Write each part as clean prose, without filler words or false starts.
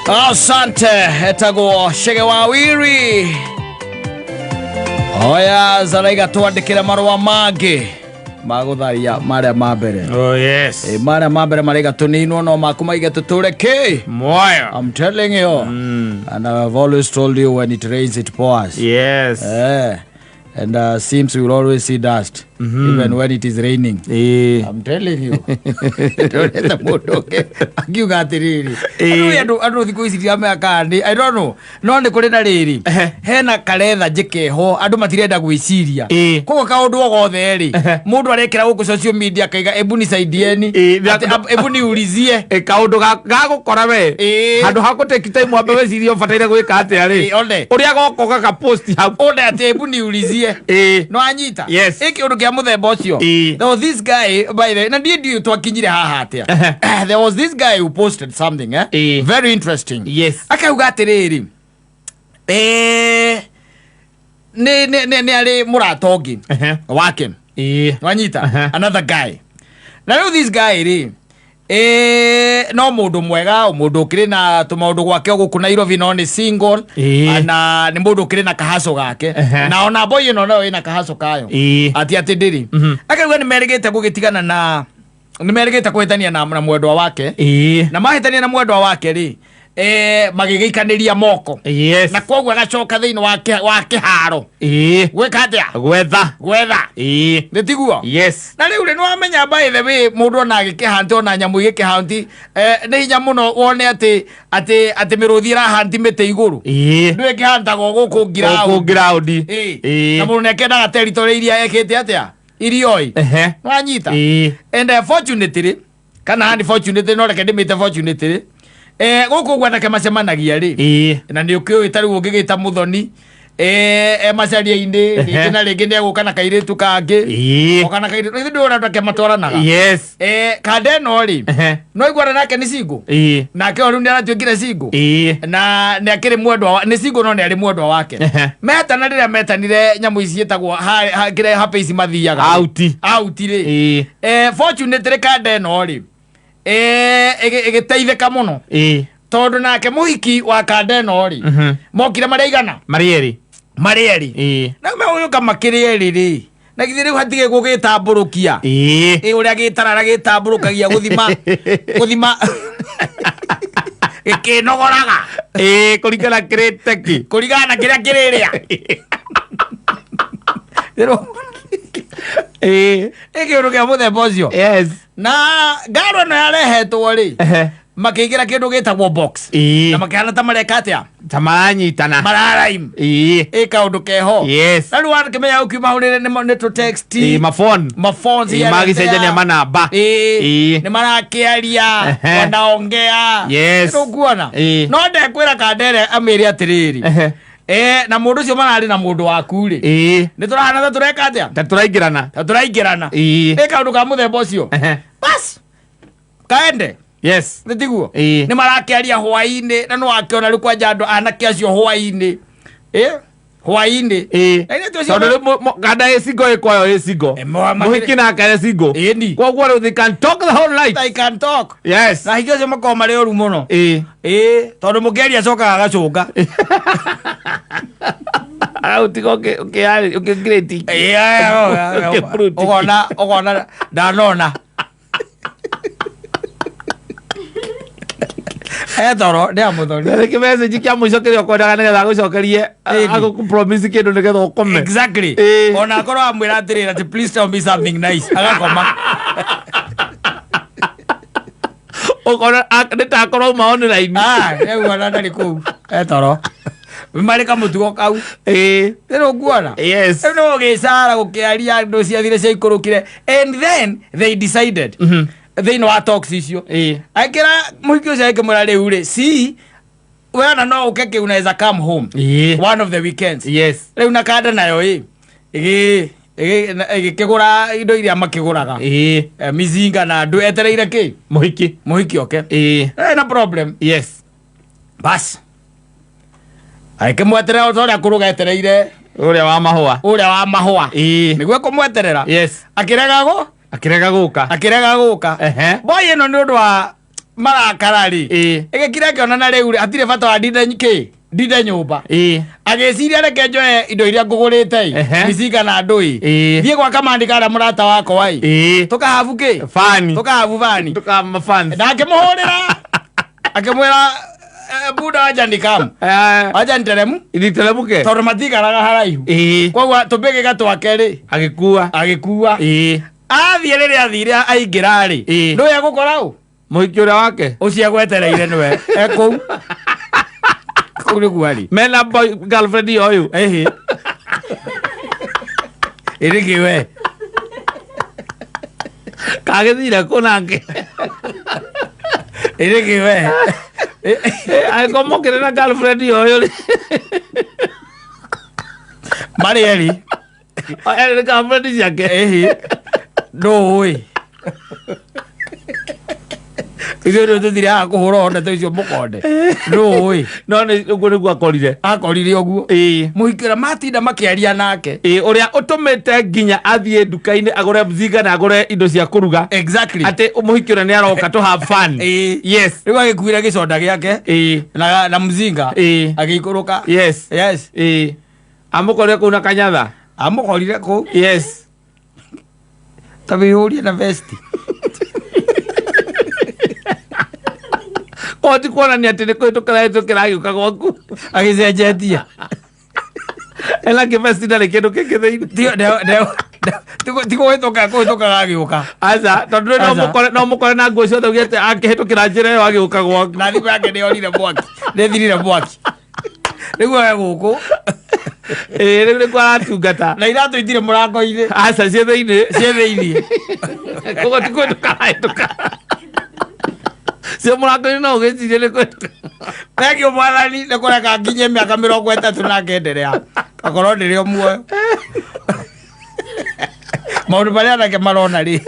Asante, etagwo Chege wa Wiri. Oya zaraiga twandĩkĩre marũa mangĩ magũtharia marĩa ma mbere. Oh yes. Ĩ, marĩa ma mbere maraiga tũninwo no maku maige tũtũre kĩ. Moyo. I'm telling you. And I've always told you when it rains it pours. Yes. And seems we will always see dust even when it is raining. I'm telling you. Ndorete mũndũ ũngĩ akiuga atĩrĩrĩ. Andũ andũ thikũ ici ndiramenya kana nĩ I don't know. No nĩ kũrĩ na rĩrĩ. Hena karetha njĩkeho andũ matirenda gwĩciria. Koguo kaũndũ o gothe rĩ mũndũ arekĩra gũkũ social media akaiga ebu nisaidieni. Atĩ, ebu niulizie. Ĩ, kaũndũ gagũkora we handũ ha gũteki time wambe wecirie ũbataire gwĩka atĩa rĩ Ĩ, one. ũrĩa goka ũgakapost hau. One atĩ ebu niulizie. No anyita. Yes. Ĩ kĩũndũ kĩa mũthemba ũcio. There was this guy by the na ndiĩ ndiũĩ twakinyire haha atĩa. There was this guy who posted something eh? Very interesting. Yes. Akauga atĩrĩrĩ nĩ arĩ mũrata ũngĩ wake. Wanyita another guy. Na rĩu this guy rĩ no mũndũ mwega mũndũ ũkĩrĩ na tũmaũndũ gwake o gũkũ Nairobi no nĩ single na nĩ mũndũ ũkĩrĩ na kahaco gake na ona boy ĩno nayo ĩna kahaco kayo atĩ atĩ ndĩrĩ akauga nĩ merĩgĩte gũgĩtigana na nĩ merĩgĩte kũhĩtania na mwendwa wake na mahĩtania na mwendwa wake rĩ magĩgĩikanĩria moko Yes. na koguo agacoka thĩinĩ wa kĩharo gwĩka atĩa Gwetha. Gwetha. Nĩ tiguo? Yes. Na rĩu rĩ nĩwamenya by the way mũndũ ona agĩkĩhanti ona nyamũ igĩkĩhanti nĩ hinya mũno wone atĩ atĩ atĩ mĩrũthi ĩrahanti mĩtĩ igũrũ ndũ ĩkĩhantaga o gũkũ Gũkũ ground. ground. Na mũndũ nĩakĩendaga territory iria ekĩte atĩa irio ĩ nwanyita and fortunately kana unfortunately no reke ndĩmĩte fortunately gũkũ ũguo anake macemanagia rĩ na nĩ ũkĩũĩ ta rĩu ũngĩgĩta mũthoni e macaria-inĩ rĩngĩ na rĩngĩ nĩ egũka na kairĩtu kangĩ oka na kairĩtu ithuĩ ndũĩ ũrĩa andũ ake matwaranaga Yes. Kanda ĩno rĩ no iguana nake nĩ single nake o rĩu nĩ aratuĩkire single na nĩ akĩrĩ mwendwa nĩ single no nĩ arĩ mwendwa wake metana rĩrĩa metanire nyamũ ici ciĩtagwo kĩrĩa happy ici mathiaga Out. Out rĩ fortunately kanda ĩno rĩ ĩgĩteithĩka mũno tondũ nake mũhiki wa kanda ĩno rĩ mokire marĩ aigana? Marĩ erĩ. Marĩ erĩ. Na megũgĩũka makĩrĩ erĩ rĩ na githĩ rĩu hatige gũgĩtambũrũkia ĩ ũrĩa gĩtarara gĩtambũrũkagia gũthima gũthima gĩkĩnogoraga. Ĩĩ, kũringana kĩrĩte kĩ. Kũringana na kĩrĩa kĩrĩrĩa. Ĩ kĩũndũ kĩa mũthemba ũcio. Yes. Na ngaro ĩno yarehetwo rĩ makĩingĩra kĩndũ gĩtagwo box na makĩhana ta mareka atĩa? Ta maranyitana. Mararaim. Ĩ kaũndũ keho. Yes. Na rĩu wakĩmenya ũkiuma hau nĩ tũ text Mafon. Maphones Ĩĩ, magĩcenjania manamba. Nĩ marakĩaria wanaongea. Yes. Nĩũkuona no ndekwĩra kandere amĩre atĩrĩrĩ na mũndũ ũcio mararĩ na mũndũ waku rĩ nĩ tũrahana ta tũreka atĩa? Ta tũraingĩrana. Ta tũraingĩrana. Ĩ kaũndũ ka mũthemba ũcio bas kaende. Yes. Nĩ tiguo? Ĩĩ. Nĩ marakĩaria hwaĩ-inĩ na nĩ wakĩona rĩu kwanja andũ anake acio hwaĩ-inĩ hwaĩ-inĩ Na ithuĩ tũcio Tondũ rĩu kanda ĩ single ĩ kwayo ĩ single. Mũhiki nake e single. Ĩni. Koguo rĩu they can talk the whole night. They can talk. Yes. Na hingo acio makoragwo marĩ oru mũno. Ĩĩ tondũ mũkĩaria acokaga agacũnga. Agagũtiga ũkĩngirĩti. Ĩĩ, Ũkĩburuti. Ũkona ndanona etoro nĩ amũthoni. Rĩngĩ message kĩa mũico kĩrĩa ũkwendaga nĩgetha agũcokerie Ĩni. agũpromise kĩndũ nĩgetha ũkome. Exactly. Ona akorwo amwĩra atĩrĩrĩ atĩ please tell me something nice agakoma. Ũkona nĩ ta akorwo auma online. Ah, rĩu ona ndarĩ kũu etoro marĩ kamũtugo kau. Rĩu ũkuona Yes. rĩu nĩ gũgĩcara gũkĩaria andũ ciathire ciaikũrũkire and then they decided thĩinĩ wa talks icio akĩra mũhiki ũcio akĩmwĩra rĩu rĩ see we ona no ũke kĩ unaweza come home one of the weekends. Yes. Rĩu na kanda nayo ĩ ĩgĩkĩgũra indo iria makĩgũraga mizinga na andũ etereire kĩ? Mũhiki. Mũhiki oke. Na problem. Yes. Bas agĩkĩmweterera o ta ũrĩa kũrũga etereire Ũrĩa wa mahũa. Ũrĩa wa mahũa nĩguo kũmweterera. Yes. Akĩrega gũ Akĩrega gũka. Akĩrega gũka. Boy ĩno nĩ ũndũ wa Marakara rĩ, ĩgĩkira ĩkĩona na rĩu rĩ, hatirĩ bata wa ndinde kĩ ndinde nyũmba. Agĩciria, reke njoe indo iria ngũgũrĩte ĩ, mĩcinga na ndũĩ, thiĩ gwa kamandi karĩa mũrata wakwa ĩ, tũkahabu kĩ fani. Tũkahabu bani. Tukamafans. Na akĩmũhũrĩra akĩmwĩra, "Buda, wacha nikamu, wacha niteremu." Nitelemuke. Tondũ matikaraga haraihu. Koguo tũmbĩgĩka twake rĩ, agĩkua. Agĩkua. Athiĩ, rĩrĩa athire aingĩra rĩ, ndũĩ egũkora ũ? Mũhiki ũrĩa wake. Ũcio agwetereire nĩwe ekũu kũu nĩguo arĩ. Mena boy girlfriend ũyũ. Ĩhĩ, ĩrĩ kĩwe. Kagĩthire kũ nake? Ĩrĩ kĩwe. Angĩkorwo mokĩre na girlfriend ũyũ rĩ. Marĩ erĩ. Erĩ nĩ girlfriend ciake. Ĩhĩ, ndũĩ ithuĩ rĩu tũthire haha kũhũra honete ũcio mũkonde, ndũĩ. No nĩ ũguo nĩguo akorire. Akorire ũguo. Mũhiki ũrĩa matinda makĩaria nake. Ĩĩ, ũrĩa ũtũmĩte nginya athiĩ nduka-inĩ agũre mzinga na agũre indo cia kũruga. Atĩ mũhiki ũrĩa nĩ aroka to have fun. Rĩu agĩkuire gĩconda gĩake na mzinga, agĩikũrũka. Ĩĩ, amũkorire kũu na kanyatha. Amũkorire kũu. Ta wĩyũrie na vesti. Ko ti kuonania atĩ nĩ kũhĩtũkĩra hĩtũkĩra agĩũka gwaku. Agĩcenjetie. Ena kĩvesti ndarĩ kĩndũ kĩngĩ thĩinĩ. Ti kũhĩtũka kũhĩtũka agĩũka. Aca, tondũ rĩu no Aca. mũkore, no mũkore na nguo ciothe uge atĩ akĩhĩtũkĩra njĩra ĩyo agĩũka gwaku. Na thimũ yake nĩyorire mwaki, nĩthirire mwaki, rĩu oe gũkũ. Ĩĩ, rĩu nĩkuo aratungata. Na iratũ itirĩ mũrango-inĩ. Aca, ciĩ thĩinĩ. Ciĩ thĩiniĩ. Koguo ti kũhĩtũka arahĩtũka, cio mũrango-inĩ no ũgĩcirie nĩ kũhĩtũka. Thengiũ mwathani nĩ kũreka nginye mĩaka 39 akorwo ndĩrĩ o muoyo, maũndũ marĩa anake marona rĩ,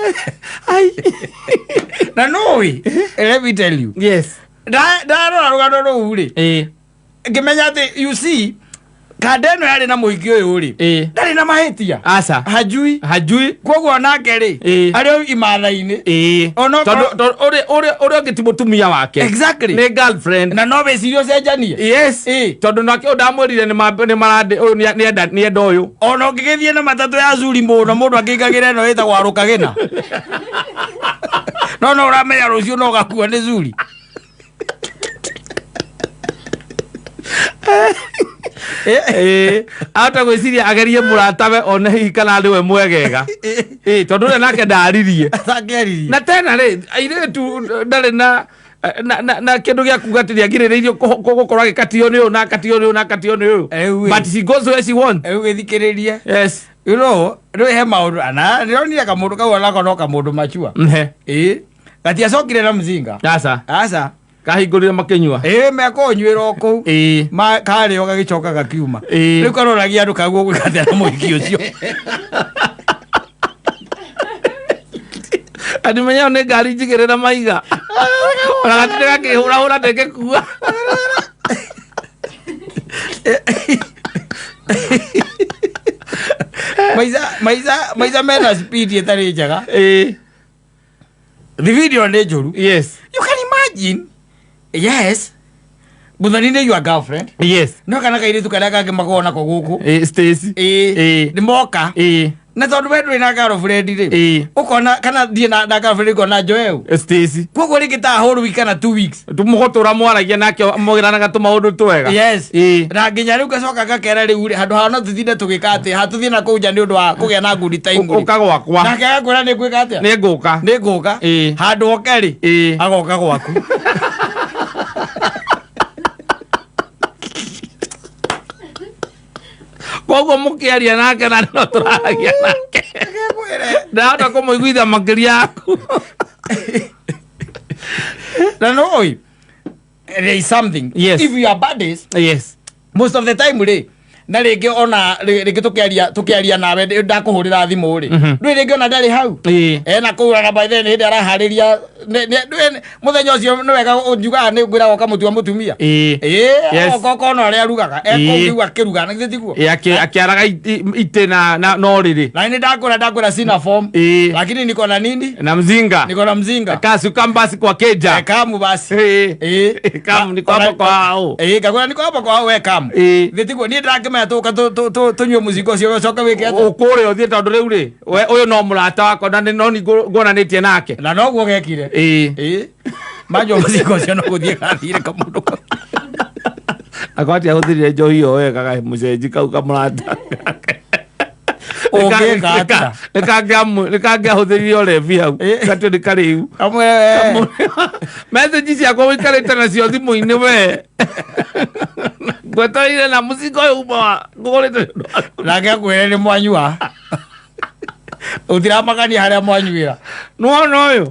na nũĩ, let me tell you, ndarora rũgano rũu rĩ, ngĩmenya atĩ, you see, kanda ĩno yarĩ na mũhiki ũyũ rĩ, ndarĩ na mahĩtia. Aca. Hajui. Hajui. Koguo nake rĩ, arĩ o imatha-inĩ. Ona Tondũ ũrĩa ũngĩ ti mũtumia wake. Nĩ girlfriend. Na no wĩcirie ũcenjanie. Tondũ nake ũyũ ndamwĩrire nĩ marandĩ ũyũ nĩenda nĩenda ũyũ. Ona ũngĩgĩthiĩ na matatũ ya curi mũno, mũndũ angĩingagĩra ĩno ĩtagwo arũkagĩna, no ũramenya rũciũ no ũgakua nĩ curi. Ĩĩ, ahota gwĩciria agerie mũratawe one hihi kana nĩwe mwegega. Ĩĩ, tondũ ũrĩa nake ndaririe. Atangĩaririe. Na tena rĩ, airĩtu ndarĩ na kĩndũ gĩa kuga atĩ nĩagirĩrĩirio gũkorwo agĩkatio nĩ ũyũ na akatio nĩ ũyũ na akatio nĩ ũyũ. Rĩu ĩ. But she goes where she wants. Rĩu gĩthikĩrĩrie. Rĩu he maũndũ ana ndĩronire kamũndũ kau onako no kamũndũ machua. Ĩĩ, gatiacokire na mzinga. Aca. Aca. Kahingũrire makĩnyua. Ĩĩ, mekũnyuĩra o kũu. Karĩo gagĩcoka gakiuma. Rĩu karoragia andũ kaguo gwĩka atĩa na mũhiki ũcio. Andimenya nĩ ngari njigĩrĩra maiga ona gatinde gakĩhũrahũra ndĩngĩkua. Maica, maica, maica mena speed ĩtarĩ njega. The video nĩ njũru. You can imagine, yes, Muthoni nĩ your girlfriend, no kana kairĩtu karĩa kangĩ makoragwo nako gũkũ. Ĩĩ, Stacy. Nĩ moka, na tondũ we ndũrĩ na girlfriend rĩ, ũkona kana thiĩ na girlfriend ngona njoeu. Stacy. Koguo rĩngĩ ta whole week kana 2 weeks. Mũgũtũra mwaragia nake mũgĩranaga tũmaũndũ twega. Na nginya rĩu gacoka gakera rĩu rĩ, handũ ha no tũtinde tũgĩka atĩ hatũthiĩ na kũu nja nĩ ũndũ wa kũgĩa na good time rĩ. Ũka gwakwa. Nake agakwĩra nĩ ngwĩka atĩa? Nĩ ngũka. Nĩ ngũka. Handũ oke rĩ, agoka gwaku. Koguo mũkĩaria nake na no tũraragia nake, ndahota kũmũiguithia makĩria yaku. Na no there is something, if you are buddies, most of the time rĩ, Na rĩngĩ ona rĩngĩ tũkĩaria nawe ndakũhũrĩra thimũ rĩ, ndũĩ rĩngĩ ona ndarĩ hau. Ena kũu na by then hĩndĩ araharĩria ndũĩ mũthenya ũcio nĩ wega njugaga nĩ ngwĩraga ũkamũtua mũtumia. Okoka ona ũrĩa arugaga ekũu rĩu akĩruga, na githĩ tiguo? Akĩaraga itĩ na ũrĩrĩ. Na nĩ ndakwĩra sina form, lakini niko na nini? Na mzinga. Niko na mzinga. Kasi ukambasi kwa keja. Kamu basi. Kamu niko hapa kwa hao. Ngakũra niko hapa kwa hao, we kamu. Githĩ tiguo? Niĩ ndĩrakĩmenya tũka tũnyue mũcinga ũcio ũcoke wĩke atĩa? Ũkũrĩa ũthiĩ tondũ rĩu rĩ we ũyũ no mũrata wakwa na no ni nguonanĩtie nake. Na noguo gekire. Manjua mũcinga ũcio no gũthiĩ gathire kamũndũ kau. Akwati ahũthĩrire njohi ĩyo wega mũcenji kau kamũrata. Ũngĩka atĩa? Nĩkangĩahũthĩrire ũrebi hau. Gatue nĩ karĩu. Kamwe. Message ciakwa ũikarĩte nacio thimũ-inĩ we ngwetereire na mũcinga ũyũ uma ngũgũrĩte nĩ ũndũ waku. Nake akwĩre nĩ mwanyua, ũtiramakania harĩa mwanyuĩra. Nĩwona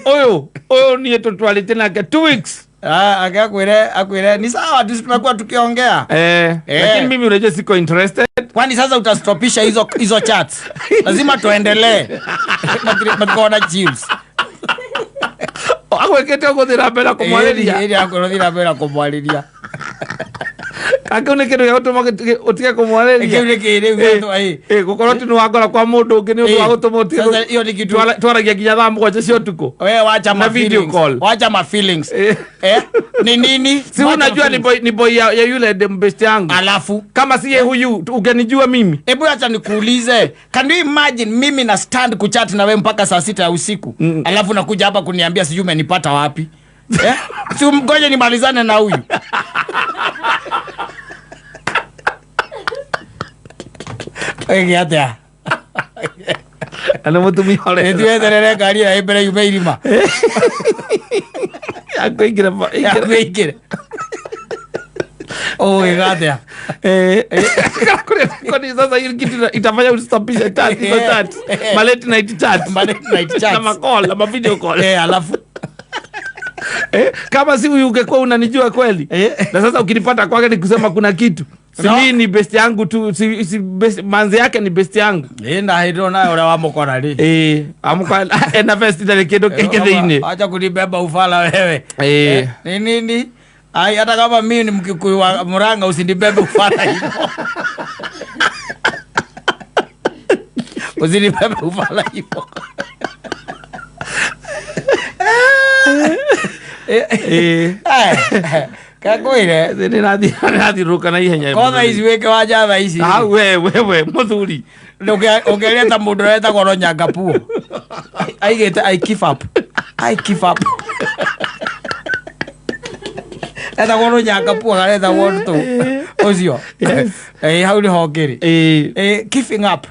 ũyũ niĩ tũtwarĩte nake 2 weeks. Ah, ake akwĩre ni sawa tu, tumekuwa tukiongea. Lakini mimi unajua siko interested. Kwani sasa utastopisha hizo chats? Lazima tuendelee. Matikaona chills. Agwĩkĩte ũgũthiĩ na mbere kũmwarĩria. Ĩĩ, akũrũthiĩ na mbere kũmwarĩria. Kangĩu nĩ kĩndũ gĩa gũtũma ũtige kũmwarĩria. Kĩu nĩ kĩĩ rĩu? Gũkorwo atĩ nĩ wakora kwa mũndũ ũngĩ nĩ ũndũ wa gũtũma ũtige. Sasa hiyo ni kitu Twaragia nginya thaa 7 cia ũtukũ. Wewe wacha Na ma video feelings. call. Wacha ma feelings. Eh, ni nini? Si Wacha unajua ma ni feelings. boy, ni boy ya yule dem best yangu. Alafu Kama siye huyu ungenijua mimi. Hebu acha nikuulize, can you imagine mimi na stand kuchat na wewe mpaka saa 6 ya usiku, alafu nakuja hapa kuniambia sijui umenipata wapi, eh? Si mgoje nimalizane na huyu. Ĩgĩ atĩa? Na nĩ mũtumia ũrĩa. Nĩtweterere ngari ĩyo ĩ mbere yume irima. Akũingĩra ingĩra. Yakwĩingĩre ũgĩka atĩa? Kwani sasa hiyo kitu itafanya ustopishe chat, hizo chat, ma late night chat. Ma late night chats. Na ma call, na ma video call. Alafu Kama si huyu ungekuwa unanijua kweli? Na sasa ukinipata kwake ni kusema kuna kitu. Si No. mimi ni best yangu tu, si best, manzi yake ni best yangu. Ĩ, na hĩndĩ ĩyo nawe ũrĩa wamũkora rĩ? Amuka ena vest itarĩ kĩndũ kĩngĩ thĩinĩ. Acha kunibeba ufala wewe. Ni nini? Ai, hata kama mimi ni Mkikuyu wa Murang'a, usinibebe ufala hivyo. Usinibebe ufala hivyo. Kakwire. Nĩrathiũrũrũka na ihenya. Ko thaa ici wĩke wanja thaa ici. Ah, we mũthuri. Ũngĩaria ta mũndũ ũrĩa wetagwo Ronyangapuo. Aigĩte, "I give up. I give up." Etagwo Ronyangapuo kana etagwo tũ ũcio. Yes. Hau nĩho ngĩrĩ. Giving up.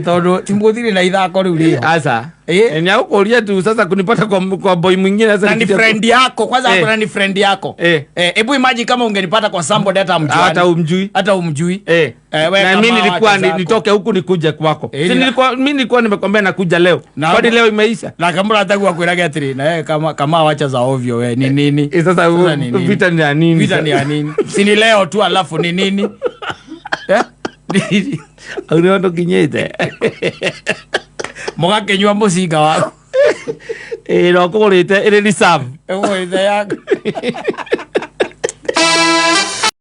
Tondũ ti mũthirĩ na ithako rĩu rĩho. Asa. Nĩ agũkũria tu sasa kunipata kwa boy mwingine sasa Na ni kitu ya- friend yako kwanza. Hakuna, ni friend yako. Hebu imagine kama ungenipata kwa somebody hata mjuani. Hata umjui. Hata umjui. We Na kama mimi nilikuwa wacha zako. nitoke huku nikuje kwako. Si mimi nilikuwa nimekwambia nakuja leo. Kwani leo imeisha? Na kama unataka kuiraga atiri na wewe kama wacha za ovyo, we ni nini? Sasa ni nini? Vita ni ya nini? Vita ni ya nini? Si ni leo tu, alafu ni nini? Eh? Nini? Au nĩ tũkinyĩte. Mũgakĩnyua mũcinga waku. No kũgũrĩte ĩrĩ reserve. Ĩgũrĩte yaku.